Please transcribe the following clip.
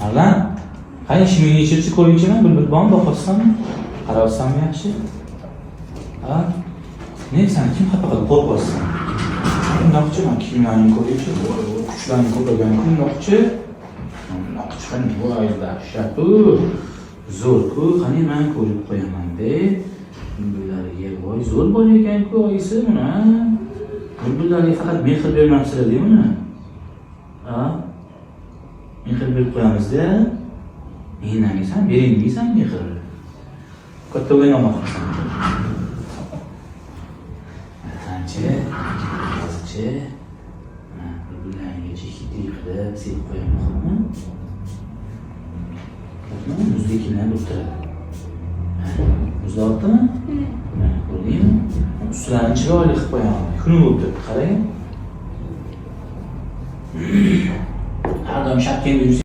Arlan, qani shimingni yechirchi, ko'ringchi, man bulbul bormi, boqyapsanmi? Qarayapsanmi yaxshi? Ha? Ne, sani kim xafa qildi, qo'rqyapsan? Bundoqchi, man kiyimlaringni ko'ringchi, voy, voy, kuchlaring ko'paygan-ku, bundoqchi. Bundoqchi, qani, voy, dahshat-u. Zo'r-ku, qani man ko'rib qo'yaman-de. Bulbullariga, voy, zo'r bola ekan-ku, oyisi buni, ha? Bulbullarga faqat mehr bermabsizlar, buni. Ha? Mehr berib qo'yamiz-da. Mendan yeysan, bering deysan mehr. Katta o'yin olmoqchisan. Qancha? Hozircha mana bulbullarga hidli qilib sepib qo'yaman, xo'pmi? Xo'pmi? Muzliklar bo'lib turadi. Muzlayaptimi? Mana, ko'rdingmi? Ustlarini chiroyli qilib qo'yaman. Kuni bo'lib turibdi, qarang. Har doim shapkangda yursang.